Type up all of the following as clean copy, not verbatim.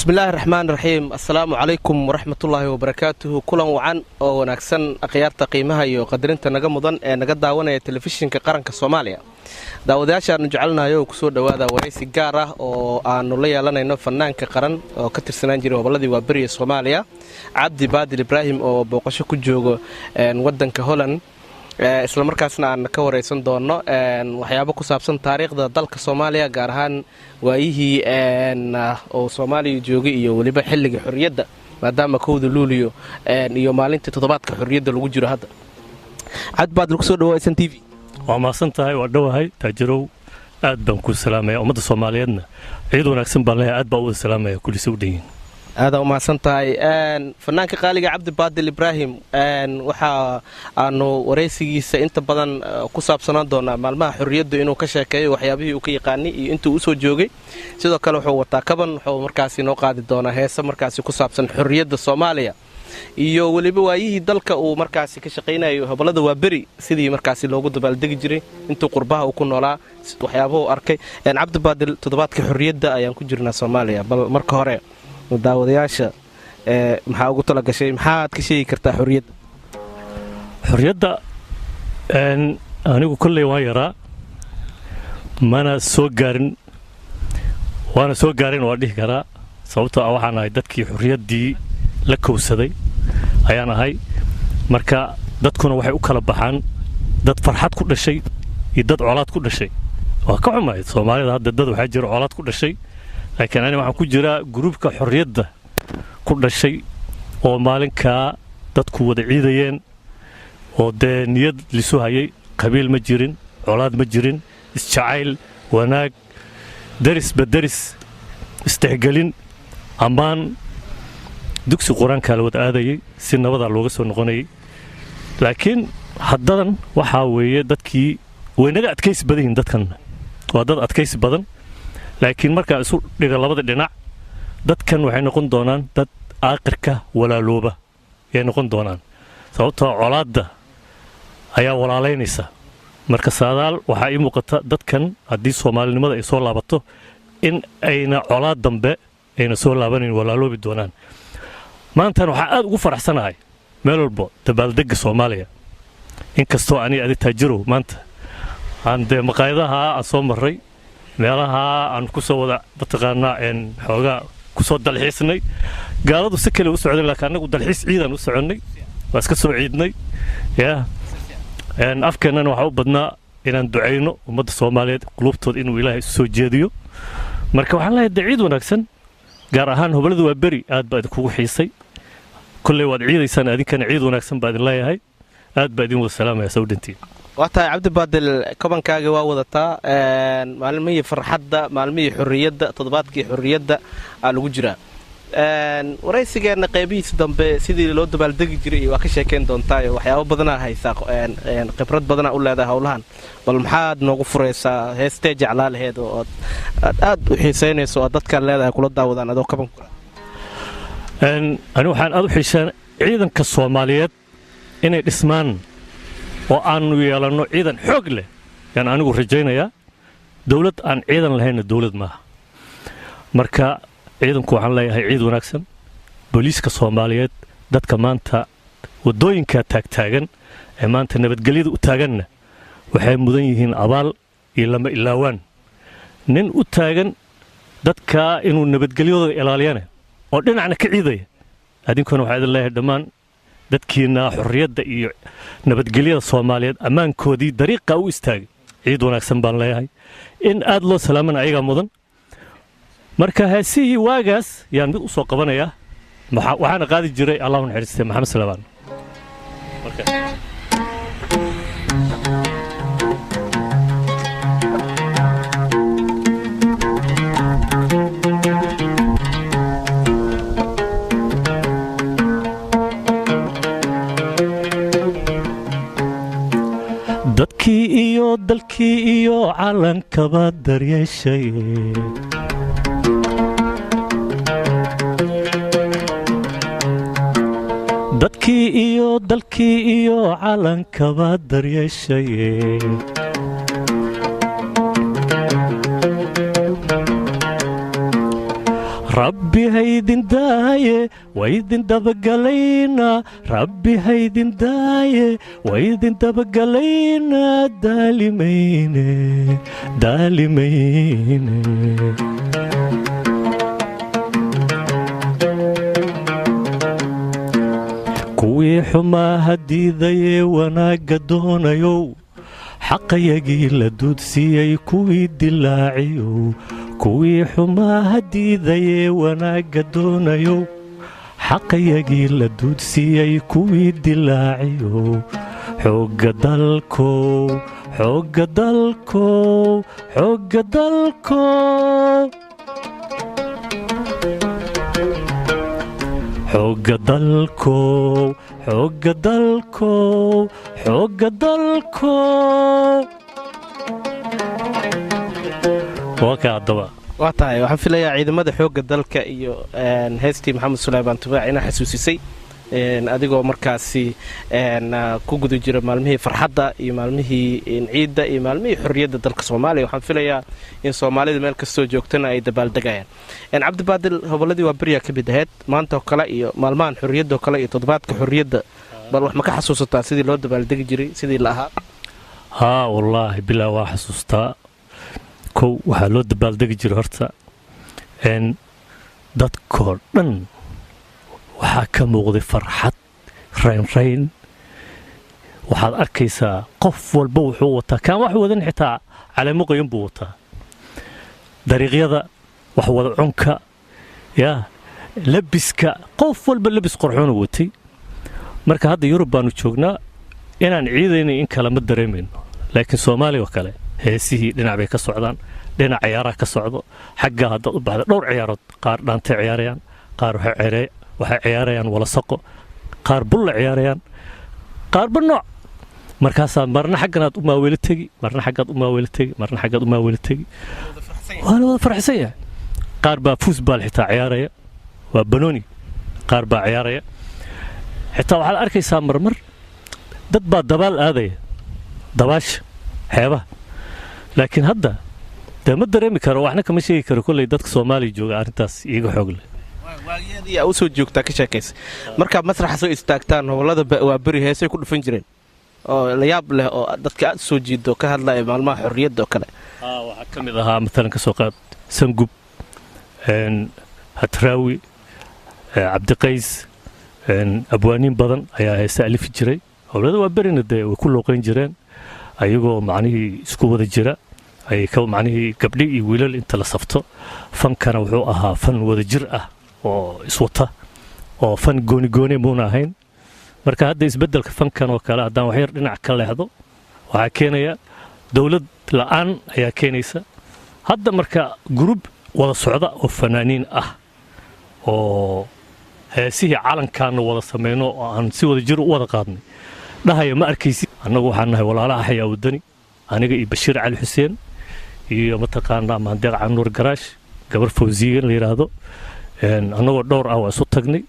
Bismillaahi raxmaan raxiim. Assalaamu calaykum waraxmatullaahi wabarakaatuhu. Kulan wacan oo wanaagsan, akhyaarta qiimaha iyo qadarinta naga mudan ee naga daawanaya Telefishinka Qaranka Soomaaliya. Daawadayaasha aanu jecelnahay oo kusoo dhowaada waraysi gaar ah oo aanu la yeelanayno fanaanka qaran oo ka tirsanaan jiray hobolladii waaberiya Soomaaliya, Cabdi Baadil Ibraahim, oo booqasho ku joogo wadanka Holland, islamarkaasna aan ka waraysan doono waxyaabo ku saabsan taariikhda dalka Soomaaliya, gaar ahaan waayihii oo Soomaaliya joogay iyo weliba xilliga xorriyadda, maadaama 1-da Luuliyo iyo maalintii toddobaadka xorriyadda lagu jiro hadda. Cabdi Baadil, kusoo dhawo SN TV. Waa mahadsan tahay, waa dhowahay Taajirow, aad baan kuu salaamaya. Ummadda Soomaaliyeedna ciid wanaagsan baan leeyahay, aad baa u wada salaamaya kulise u dhan yihin. Aadaa umahadsan tahay, fanaanka qaaliga Cabdi Baadil Ibraahim. Waxa aanu waraysigiisa inta badan ku saabsanaan doonaa maalmaha xorriyaddu, inuu ka sheekeeyo waxyaabihii uu ka yaqaanay iyo intuu usoo joogay. Sidoo kale wuxuu wataa kaban, wuxuu markaasi noo qaadi doonaa heese markaasi ku saabsan xorriyadda Soomaaliya iyo weliba waayihii dalka uu markaasi ka shaqaynayo, hobolada Waaberi sidii markaasi loogu dabaaldegi jiray, intuu qurbaha uu ku noolaa waxyaabuhu arkay. Cabdi Baadil, toddobaadka xorriyadda ayaan ku jirnaa Soomaaliya. Bal marka hore daawadayaasha maxaa ugu tala gashay? Maxaad ka sheegi kartaa xorriyadda? Xorriyadda anigu kolley waan yaraa, mana soo gaarin, waana soo gaarin waa dhihi karaa, sababtoo ah waxaan ahay dadkii xorriyaddii la kowsaday ayaan ahay. Marka dadkuna waxay u kala baxaan dad farxad ku dhashay iyo dad colaad ku dhashay. Waa ka xumahay Soomaalida hadda, dad waxaa jira colaad ku dhashay, laakiin ani waxaan ku jiraa gruubka xorriyadda ku dhashay oo maalinkaa dadku wada ciidayeen oo dee niyad lisu hayay. Qabiil ma jirin, colaad ma jirin, isjacayl, wanaag, derisba deris, isdhexgelin, ammaan. Dugsi qur-aankaa la wada aadayay, si nabadaa looga soo noqonayay. Laakiin haddadan waxaa weeye dadkii way naga adkaysi badan yihiin. Dadkan waa dad adkaysi badan, laakiin markaa isu dhiga labada dhinac, dadkan waxay noqon doonaan dad aaqirka walaalooba ayay noqon doonaan, sababtoo colaadda ayaa walaalaynaysa. Marka saadaal waxaa ii muuqata dadkan haddii soomaalinimada ay soo laabato in ayna colaad dambe ayna soo laabanayn, walaaloobi doonaan. Maantan waxaa aad ugu faraxsanahay meel walbo dabaaldegga Soomaaliya, inkastoo aniga adi Taajirow maanta aan dee maqaayadaha aan soo marray, meelaha aan ku soo wada mataqaanaa xoogaa ku soo dalxiisnay. Gaaladu si kale u socday, laakiin annagu dalxiis ciidaan u soconnay, waa iska soo ciidnay. Ya afkeennana waxaa u badnaa inaan ducayno ummadda Soomaaliyeed, quluubtooda inuu Ilaahay isu soo jeediyo. Marka waxaan leeyahay dee ciid wanaagsan, gaar ahaan hobolada waa beri. Aad baa idinkugu xiisay, kolley waad ciidaysaan adinkana, ciid wanaagsan baa idin leeyahay. Aad baa idin wada salaamaya sawdhantiin. Waa tahay Cabdi Baadil, kabankaaga waa wadataa. Maalmihii farxadda, maalmihii xorriyadda, toddobaadkii xorriyadda aa lagu jiraa. Waraysigeenna qaybihiisa dambe sidii loo dabaaldegi jiray waa ka sheekayn doontaayo, waxyaabo badanaa haysaa, khibrad badanaa u leedahay howlahan. Bal maxaad noogu furaysaa? Heestee jeclaa laheed oo aad aad u xiisaynayso oo dadkaan leedahay kula daawadaan adoo kaban kula? Ani waxaan aad u xiisaan ciidanka Soomaaliyeed inay dhismaan oo aanu yeelanno ciidan xoog leh yaan anigu rajaynayaa. Dawlad aan ciidan lahaynna dawlad maaha. Marka ciidanku waxaan leeyahay ciid wanaagsan. Booliiska Soomaaliyeed, dadka maanta waddooyinkaa taagtaagan ee maanta nabadgelyada u taaganna, waxay mudan yihiin abaal iyo lama ilaawaan. Nin u taagan dadkaa inuu nabadgelyadooda ilaaliyana oo dhinacna ka ciidaya, adinkuna waxaa idin leeyahay dhammaan dadkiinna xorriyadda iyo nabadgelyada Soomaaliyeed ammaankoodii dariiqa u istaagay, ciid wanaagsan baan leeyahay. In aad loo salaamana ayagaa mudan. Marka heesihii waagaas yaan mid u soo qabanayaa, waxaana qaadi jiray, Allahu naxariistay, Maxamed Salabaan. Dadkii iyo dalkii iyo calankaba daryeeshay, dadkii iyo dalkii iyo calankaba daryeeshay, Rabbi haydin daaye, waydin dabagalaynaa. Rabbi haydin daaye, waydin dabagalaynaa. Daalimayne, daalimayne. Kuwii xumaa hadiidayee wanaagga doonayow, xaqayagii la duudsiiyey kuwii dilaaciyow. Kuwii xumaa hadiidayee wanaagga doonayow, xaqayagii la duudsiiyey kuwii dilaaciyow. Xoogga dalkow, xoogga dalkow, xoogga dalkow, xoogga dalkow, xoogga dalkow, xoogga dalkow. Waa ka haddaba. Waa tahay. Waxaan filayaa ciidamada xoogga dalka iyo heestii Maxamed Suleymaan Tubaac inaa xasuusisay adigoo markaasi ku guda jira maalmihii farxadda iyo maalmihii ciidda iyo maalmihii xorriyadda dalka Soomaaliya. Waxaan filayaa in Soomaalida meel kastoo joogtana ay dabaaldegayaan. Cabdibaadil, hobolladii waa beriyaa ka mid ahayd. Maanta oo kale iyo maalmahan xorriyadda oo kale iyo toddobaadka xorriyadda, bal wax ma ka xasuusataa sidii loo dabaaldegi jiray, sidii la ahaa? Haa, wallaahi bilaa, waa xasuustaa. Kow, waxaa loo dabaaldegi jiray horta n dadkoo dhan waxaa ka muuqday farxad, raynrayn. Waxaad arkaysaa qof walba wuxuu wataa, kaan wax wadan xitaa caleemo qoyan buu wataa. Dariiqyada, wax wada cunka, yaa labiska, qof walba labis qorxoonu watay. Marka hadda Yurub baanu joognaa, inaan ciidaynay in kale ma dareemayno, laakiin Soomaaliya oo kale heesihii dhinac bay ka socdaan, dhinac ciyaaraha ka socdo. Xaggaa haddaad u baxda, dhowr ciyaarood, qaar dhaantay ciyaarayaan, qaar waxay ciyaarayaan walasaqo, qaar bulla ciyaarayaan, qaarba nooc. Markaasaa marna xagganaad u maaweelo tegi, marna xaggaad u maaweelo tegi, marna xaggaad u maaweelo tegi. Waa la wada faraxsan yahay. Qaar baa fuusbaal xitaa ciyaaraya, waa banooni qaar baa ciyaaraya xitaa. Waxaad arkaysaa marmar dad baa dabaal aadaya, dabaasha xeebaha. Laakiin hadda dee ma dareemi karo, waxna kama sheegi karo. Kolley dadka Soomaaliya jooga arrintaas iiga xoog leh. Waagiyadii aa usoo joogtaa ka sheekaysa, markaad masraxa soo istaagtaan, hobollada waa beri heesay ku dhufan jireen oo la yaab leh oo dadka aad soo jiido, ka hadlaya maalmaha xorriyadda oo kale? Waxaa ka mid ahaa maalan, ka soo qaad, Sangub, Hatraawi, Cabdiqays, abwaaniin badan ayaa heese alifi jiray. Howlada waa berina dee way ku looqayn jireen ayagoo macnihii isku wada jira, ay ka macnihii gabdhi iyo wiilal inta la safto. Fankana wuxuu ahaa fan wada jir ah oo iswata, oo fan gooni gooni muuna ahayn. Marka hadda isbeddelka fankan oo kale, haddaan waxyar dhinac ka leexdo, waxaa keenaya dowlad la'aan ayaa keenaysa. Hadda marka group wada socda oo fanaaniin ah oo heesihii calankaana wada samayno oo aan si wada jir u wada qaadnay dhahaya ma arkaysid. Annagu waxaan nahay walaalaha Axyaa Wadani, aniga iyo Bashiir Cali Xuseen iyo mataqaanaa Maandeeq Canuur Garaash, gabar Fawsiyan la yidhaahdo. Annagoo dhowr ah waa isu tagnay.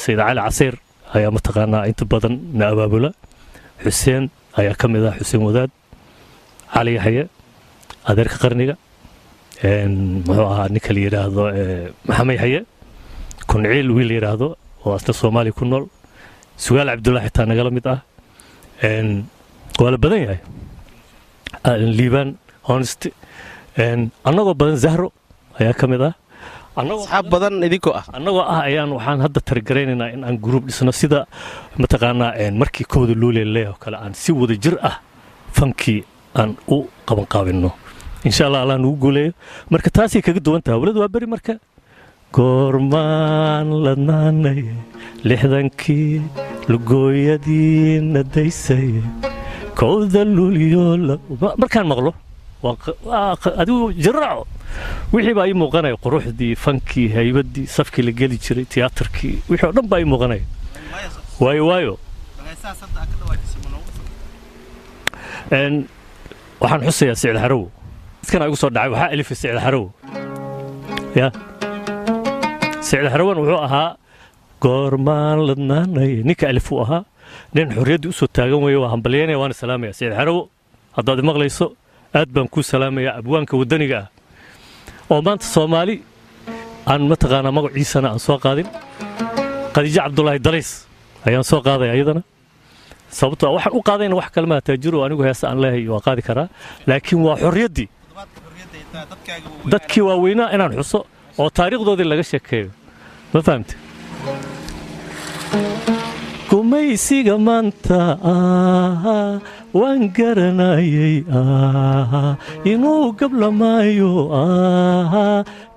Sayid Cali Caseyr ayaa mataqaanaa inta badan na abaabula. Xuseen ayaa ka mid ah, Xuseen Wadaad, Cali Yaxye, adeerka qarniga, muxuu ahaa ninka la yidhaahdo Maxamed Yaxye Kunciil, wiil la yidhaahdo oo asna Soomaaliya ku nool, Sugaal Cabdullahi xitaa nagala mid ah. Waa la badan yahay, Liibaan Honest, annagoo badan, Zahro ayaa ka mid ah. Asxaab badan idinkoo ah. Annagoo ah ayaan waxaan hadda targaraynaynaa in aan group dhisno, sida mataqaanaa markii kooda luuley oo kale, aan si wada jir ah fankii aan u qabanqaabinno, insha Allah. Allah nugu guuleeyo. Marka taasay kaga duwan tahay howladu waa beri. Marka goormaan ladnaanay, 60-kii lugooyadiina daysay, kowda luuliyo. Markaan maqlo adigu jiraaco, wixii baa ii muuqanaya, quruxdii fankii, haybaddii, safkii la geli jiray, tiyaatarkii, wixii oo dhan baa ii muuqanaya. Waayo waayo, waxaan xusayaa Sicid Xarow. Iskana igu soo dhacay, waxaa alifay Sicid Xarow. Ya Sicid Xarowan wuxuu ahaa goormaan ladnaanay ninka alif uu ahaa, nin xorriyaddii usoo taagan weeye. Waa hambalyeynaya, waana salaamaya. Sicid Xarow, haddaad maqlayso, aad baan kuu salaamaya, abwaanka waddaniga ah oo maanta Soomaali Aan mataqaanaa magaciisana aan soo qaadin. Khadiijo Cabdulaahi Dalays ayaan soo qaadaya iyadana, sababtoo ah waxaan u qaadayna wax kale maa, Taajiro. Anigu heesa aan leeyahay waa qaadi karaa, laakiin waa xorriyaddii dadkii waaweynaa inaan xuso oo taariikhdoodii laga sheekeeyo. Ma fahamte? Gumaysiga maanta waan garanayay inuu gablamaayo,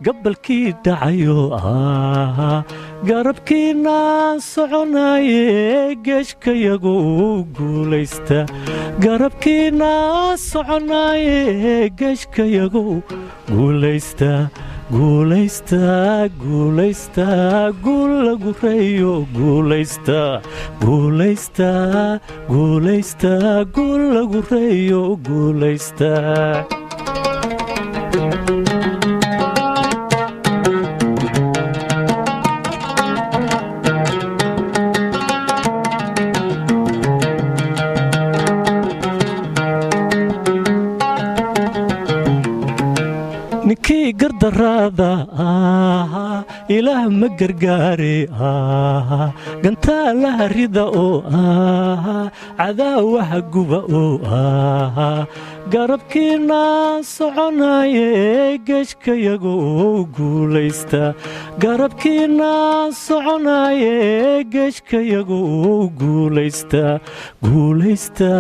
gabalkii dhacayo, garabkiinaan soconaye, geeshkayagu guulaysta. Garabkiinaan soconaye, geeshkayagu guulaysta, guulaysta, guulaysta, guul lagu reeyo, guulaysta, guulaysta, guulaysta, guul lagu reeyo, guulaysta. Ninkii gardaraada Ilaah ma gargaare, gantaalaha rida oo cadaawaha guba oo garabkiina soconaye, geeshkayagu guulaysta. Garabkiina soconaye, geeshkayagu guulaysta, guulaysta,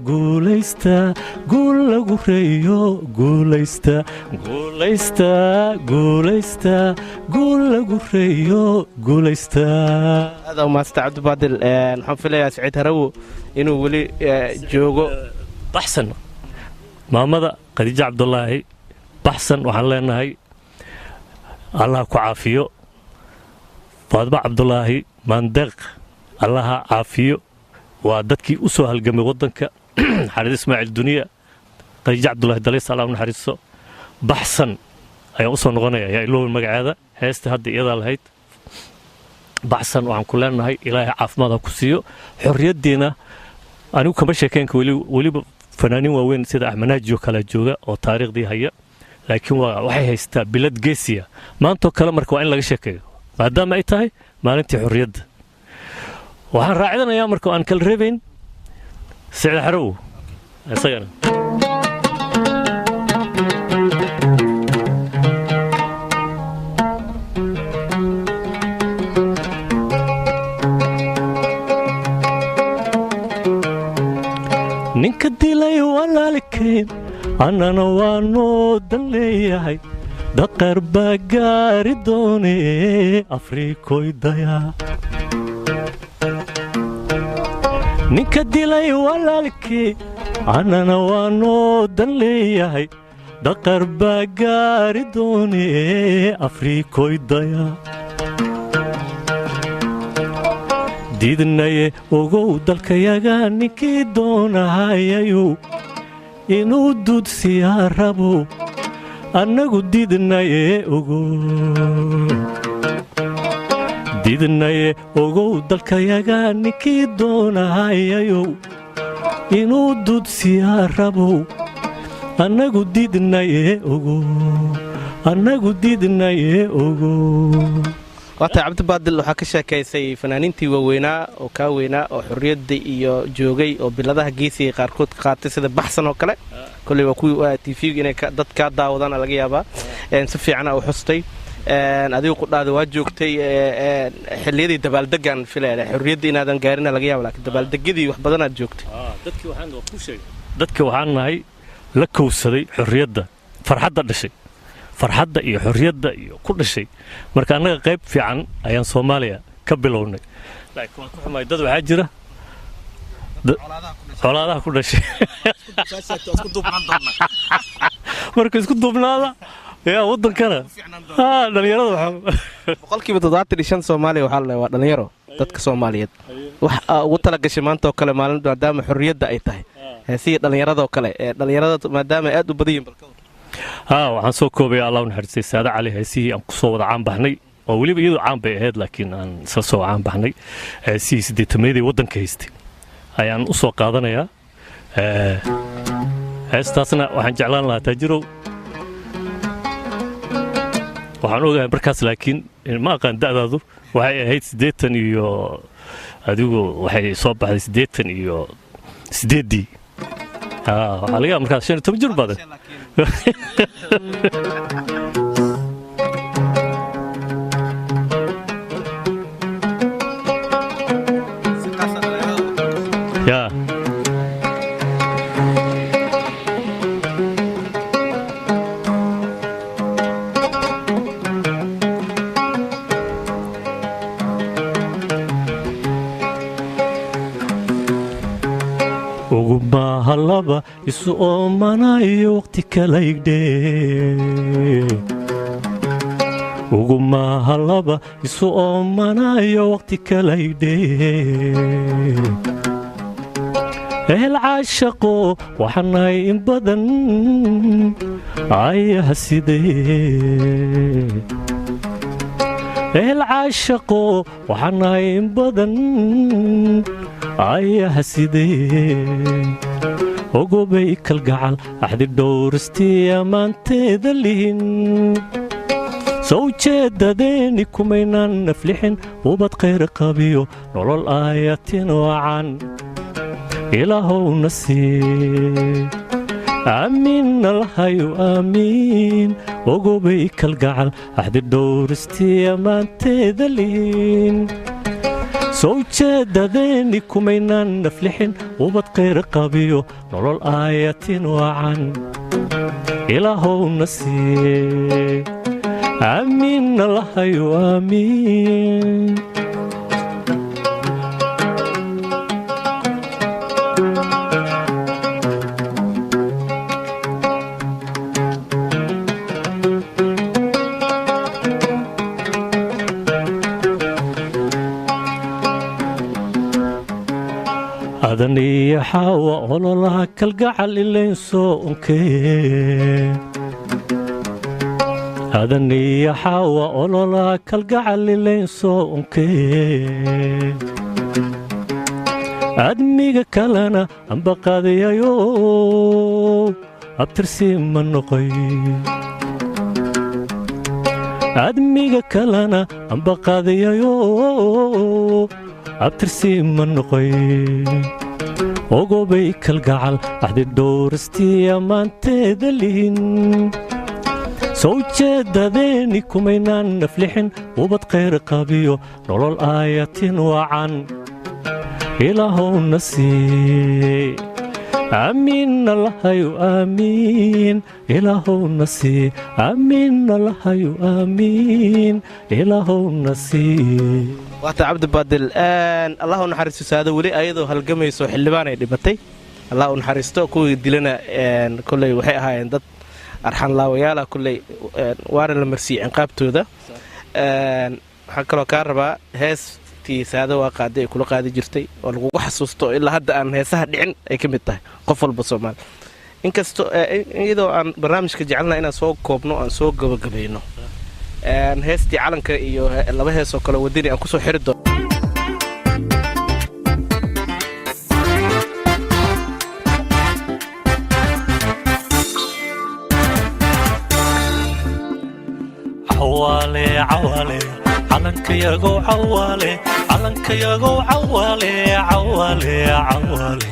guulaysta, guul lagu reeyo, guulaysta, guulaysta, guulaysta, guul lagu reeyo, guulaysta. Aad umahadsanta, Cabdibaadil. Waxaan filayaa Saciid Harawo inuu weli joogo. Baxsan, maamada Khadiijo Cabdulaahi Baxsan, waxaan leenahay Allah ku caafiyo. Faadmo Cabdulaahi Maandeeq, Allaha caafiyo. Waa dadkii u soo halgamay waddanka. Xarid Ismaaciil Duniya, Khadiijo Cabdulaahi Dalays, Allah u naxariisto. Baxsan ayaan u soo noqonaya, ayaa iloobin magaceeda, heesta hadda iyadaa lahayd. Baxsan waxaan ku leenahay Ilaahay caafimaad ha ku siiyo. Xorriyaddiina anigu kama sheekeynka weli, weliba fanaaniin waaweyn sida Axmed oo kale jooga oo taariikhdii haya, laakiin waa waxay haystaa bilad geesiya maantoo kale. Marka waa in laga sheekeeyo maadaama ay tahay maalintii xorriyadda. Waxaan raacidanayaa marka aan kala reebayn Sicid Xarow isagana. Ninka dilay walaalkeen annana waa noo dan leeyahay, daqar baa gaari doone, Afrikoy daya. Ninka dilay walaalkii annana waa noo dan leeyahay, daqar baa gaari doone, Afrikoy daya. Diidnaye ogow dalkayaga ninkii doonahayayu inuu duudsiyaa rabo, annagu diidnaye ogow. Diidnaye ogow dalkayaga ninkii doonahayayow inuu duudsiyaa rabo, annagu diidnaye ogow, annagu diidnaye ogow. Waata, Cabdibaadil, waxaa ka sheekaysay fanaaniintii waaweynaa oo kaa weynaa oo xorriyadda iyo joogay oo biladaha geesiga qaarkood ka qaatay, sida Baxsan oo kale. Kolley waa kuwii TV-ga inay dad kaa daawadaan laga yaabaa. Si fiicana u xustay. Adigu qudhaada waa joogtay xilliyadii dabaaldegan, filaya xorriyadda inaadan gaarina laga yaaba, lakiin dabaaldegyadii wax badanaad joogtay. Dadkii waxaan nahay la kowsaday xorriyadda, farxadda dhashay, farxadda iyo xorriyadda iyo ku dhashay. Marka annaga qayb fiican ayaan Soomaaliya ka bilownay, laakiin waan ka xumahay dad waxaa jira colaadaha ku dhashay. Marka isku duubnaada yaa waddankana dhalinyarada. 75% Soomaaliya waxaa la waa dhalinyaro. Dadka Soomaaliyeed wax aa ugu tala gashay maanta oo kale, maalin maadaama xorriyadda ay tahay, heesihii dhallinyaradoo kale ee dhallinyarada maadaama ay aad u badan yihin balka? Haa, waxaan soo koobaya, Allah u naxariistay Saade Cali, heesihii aan kusoo wada caan baxnay, oo weliba iyadoo caan bay ahayd, laakiin aan isla soo caan baxnay, heesihii 80-yadii waddanka haystay ayaan u soo qaadanayaa. Heestaasna waxaan jeclaan lahaa, Taajirow, Waxaan ogahay markaas, laakiin ma aqaan da'daadu, waxay ahayd 80 iyo adigu, waxay soo baxday 88-dii. Waxaa laga yaaba markaas 15 jir badan. Ya, ugumahalaba isu oomanayo waqti kalaygdhe, ugumahalaba isu oomanayo waqti kalaydhe. Ehel caashaqo waxaanahay in badan ayaha sidee, ehel caashaqo waxaanahay in badan ayaha sidee. Ogobay kalgacal axdi dhowristii ammaanteeda lihin, soo ujeedadeeni kumaynaan naflixin. Ubad khayr qabiyo nolol aayatin wacan ilaahowna sii, aamiin alhayo aamiin. Ogobay kalgacal axdi dhowristii ammaanteeda lihin, soo ujeedadeeni kumaynaan naflixin. Ubad khayr qabiyo nolol aayatin wacan ilaahowna sii, aamiin alhayo aamiin. Adan iyo xaawa ololaha kalgacal ilayn soo unkee, adan iyo xaawa ololaha kalgacal ilayn soo unkee. Admiga kalena amba qaadayayo abtirsii ma noqoy, admiga kalena amba qaadayayo abtirsii ma noqoy. Ogobay kalgacal axdi dhowristii ammaanteeda lihin, soo ujeedadeeni kumaynaan naflixin. Ubad khayr qabiyo nolol aayatin wacan ilaahowna sii, aamiin alhayo aamiin. Ilaahowna sii, aamiin alhayo aamiin. Ilaahowna sii. Waata Cabdibaadil, Allah u naxariisto Saado, weli ayadoo halgamayso xildhibaan ay dhimatay. Allah u naxariisto. Kuwii dilana kolley waxay ahaayeen dad arxanlaawayaala, kolley waana la marsiiyey cinqaabtooda. Waxaan kaloo kaa rabaa heestii Saado waa qaaday ay kula qaadi jirtay oo lagugu xasuusto oo ilaa hadda aan heesaha dhicin ay ka mid tahay qof walba Soomaali. Inkastoo iyadoo aan barnaamijka jecelnaha inaan soo koobno, aan soo gabagabayno, heestii calanka iyo laba heesoo kale wadani aan kusoo xiri doono. Cawaale cawaale calankayagow, cawaale calankayagow, cawaale cawaale cawaale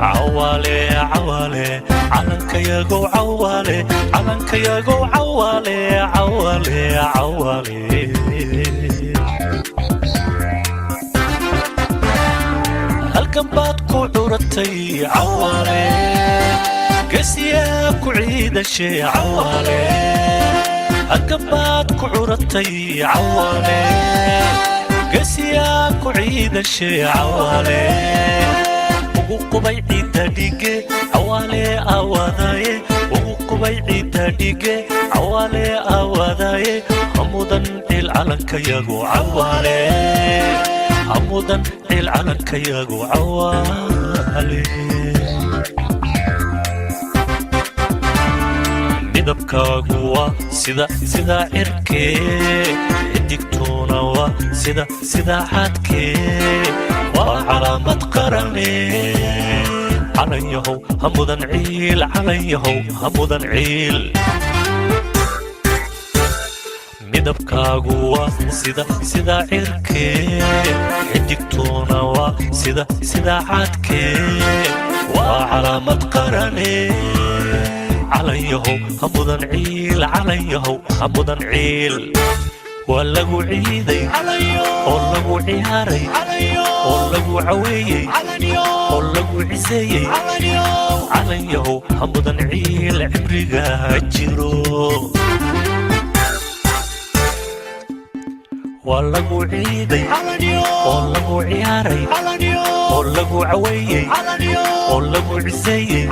cawaale cawaale calankayagow, cawaale calankayagow, cawaale cawaale cawaale. Halkan baad ku curatay cawaale, gesiyaa ku ciidashe cawaale. Halkan baad ku curatay cawaale, gesiyaa ku ciidashe cawaale. Ugu qubay ciidda dhige cawaale awaadaye, ugu qubay ciidda dhige cawaale awaadaye. Hamudan ciil calankayagu cawaale, hamudan ciil calankayagu cawaale. Midabkaagu waa sida sida cirkee, xidigtuuna waa sida sida cadkee, waa calaamad qarane. Calanyahow ha mudan ciil, calanyahow ha mudan ciil. Midabkaagu waa sida cirkee, xidigtuuna waa sida cadkee, waa calaamad qarane. Calanyahow ha mudan ciil, calanyahow ha mudan ciil. Waa lagu ciiday oo lagu ciyaaray oo lagu caweeyey oo lagu ciseeyey. Calanyahow ha mudan ciil, cibriga jiro. Waa lagu ciiday oo lagu ciyaaray oo lagu caweeyey oo lagu ciseeyey.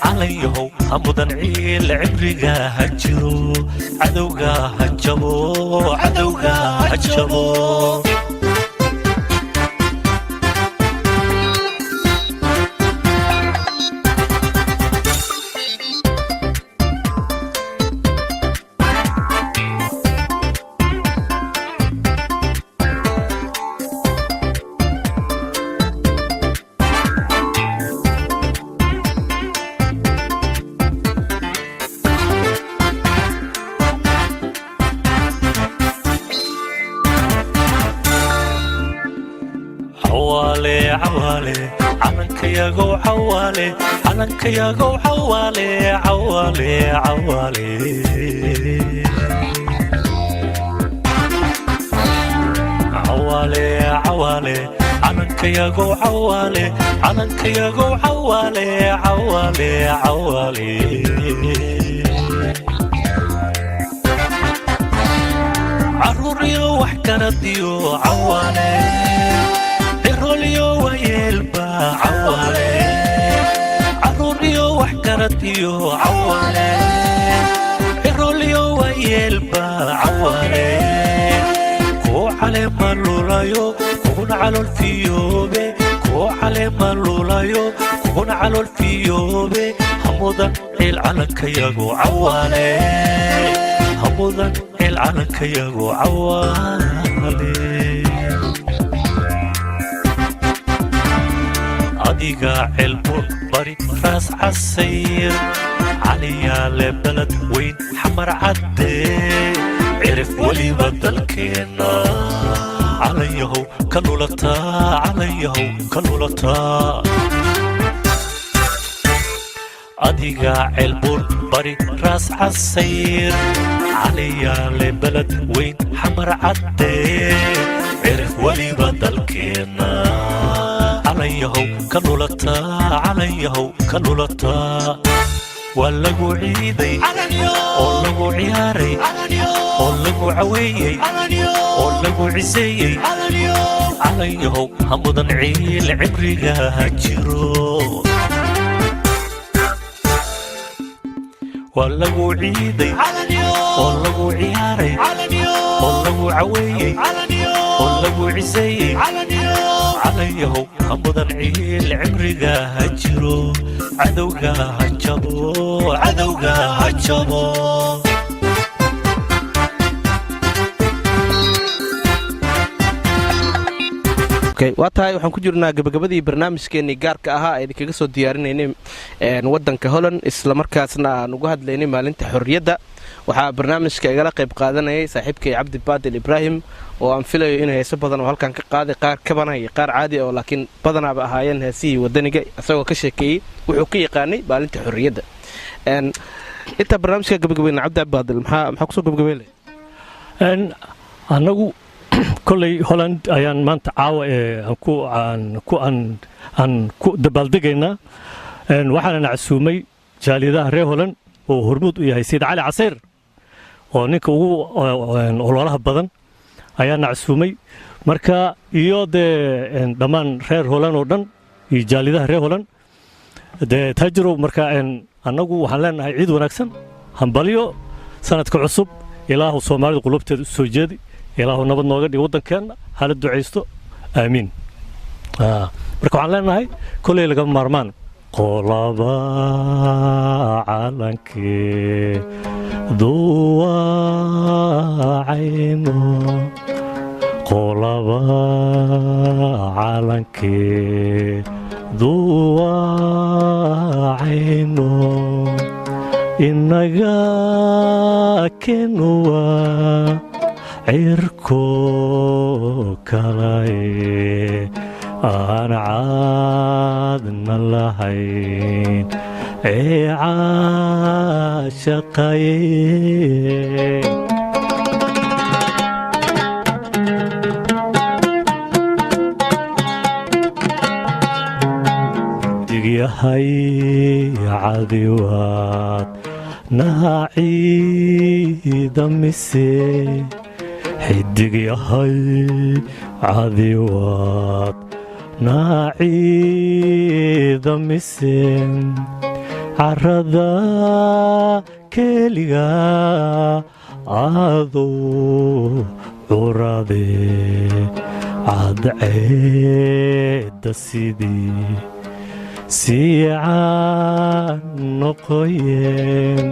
Calanyahow ha mudan ciil, cibriga ha jiro. Cadowga ha jabo, cadowga ha jabo. Cawaale, cawaale, calankayagow cawaale, calankayagow cawaale, cawaale, cawaale. Cawaale, cawaale, calankayagow cawaale, calankayagow cawaale, cawaale, cawaale. Caruuriyo wax garadiyo cawaale, ciroliyo wayeelba cawaale. Caruuriyo wax garadiyo cawaale, ciroliyo wayeelba cawaale. Kuu caleema lulayo kuguna calool fiyoobe, kuu caleema lulayo kuguna calool fiyoobe. Hamudan ciil, calankayagu cawaale. Hamudan ciil, calankayagu cawaale. Adiga Ceelbuur, Bari, Raas Casayr, Caliyaale, Beled Weyn, Xamar Caddee, cirif weliba dalkeenna calanyahow ka lulataa, calanyahow ka lulataa. Adiga Ceelbuur, Bari, Raas Casayr, Caliyaale, Beled Weyn, Xamar Caddee, cirif weliba dalkeenna calanyahow ka lulataa, calanyahow ka lulataa. Waa lagu ciiday oo lagu ciyaaray oo lagu caweeyey oo lagu ciseeyey. Calanyahow ha mudan ciil, cibriga ha jiro. Waa lagu ciiday oo lagu ciyaaray oo lagu caweeyey oo lagu ciseeyey. Calanyahow ha mudan ciil, cibriga ha jiro. Cadowga ha jabo, cadowga ha jabo. Okay, waa tahay. Waxaan ku jirnaa gabagabadii barnaamijkeenii gaarka ahaa ee idinkaga soo diyaarinaynay waddanka Holland, islamarkaasna aan uga hadlaynay maalinta xorriyadda. Waxaa barnaamijka igala qayb qaadanayay saaxiibkay Cabdi Baadil Ibraahim, oo aan filayo inuu heeso badan oo halkan ka qaaday, qaar kabana iyo qaar caadi oo laakiin badanaaba ahaayeen heesihii wadaniga, isagoo ka sheekeeyey wuxuu ka yaqaanay maalinta xorriyadda. Intaa barnaamijka gabagabayna, Cabdi Baadil, maxaa kusoo gabagabeynaya? Annagu kolley Holland ayaan maanta caawa ee aan ku dabaaldegaynaa. Waxaana nacsuumay jaaliyadaha reer Holland oo hormuud u yahay Sayid Cali Casayr, oo ninka ugu ololaha badan ayaa nacsuumay. Marka iyo dee dhammaan reer Holland oo dhan iyo jaaliyadaha reer Holland dee taajirow. Marka annagu waxaan leenahay ciid wanaagsan, hambalyo sanadka cusub. Ilaahu Soomaalida qulubteeda u soo jeedi, Ilaahu nabad nooga dhig waddankeenna, hala ducaysto, aamiin. Marka waxaan leenahay kolley lagama maarmaan qolaba calankee duwacaymo, qolaba calankee Duwacayno inaga kenuwa cirko kalay aan caadna lahayn ee caashaqaye. Digyahay cadiwaad naciida mise, xidig yahay cadiwaad naciida mise, carada keliga adow curade cadceedda sidii siicaan noqoyeen,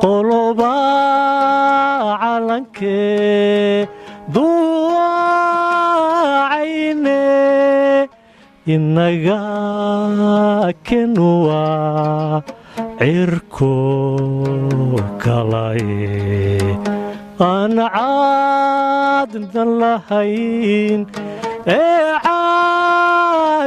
qoloba calankee duwacayne inaga kenuwa cirko kalay aan caadna lahayn ee caashaqaye.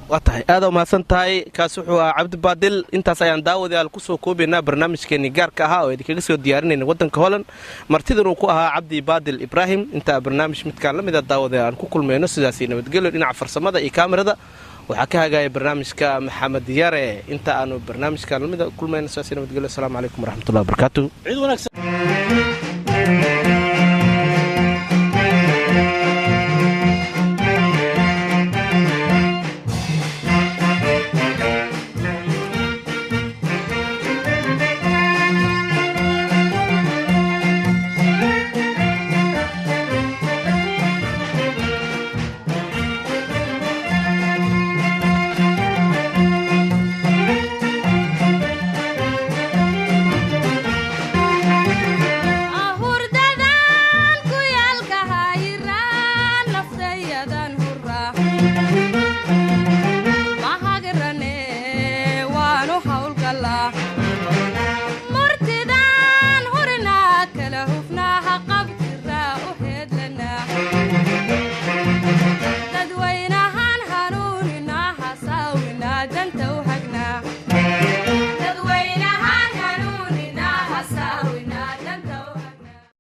Waa tahay, aada umahadsan tahay. Kaas wuxuu ahaa Cabdi Baadil. Intaas ayaan daawadayaal kusoo koobaynaa barnaamijkeenii gaarka ahaa oo idinkaga soo diyaarinayna waddanka Holland, martidan uu ku ahaa Cabdi Baadil Ibraahim. Intaa barnaamij midkaan la mida daawadayaal aan ku kulmayno, sidaasi nabadgelyo. Dhinaca farsamada iyo kaamirada waxaa ka hagaaya barnaamijka Maxamed Yare. Inta aanu barnaamijkaan lamida kulmayno, sidaasi nabadgelyo. Asalaamu calaykum waraxmatullahi wabarakaatu. Ciid wanaagsan.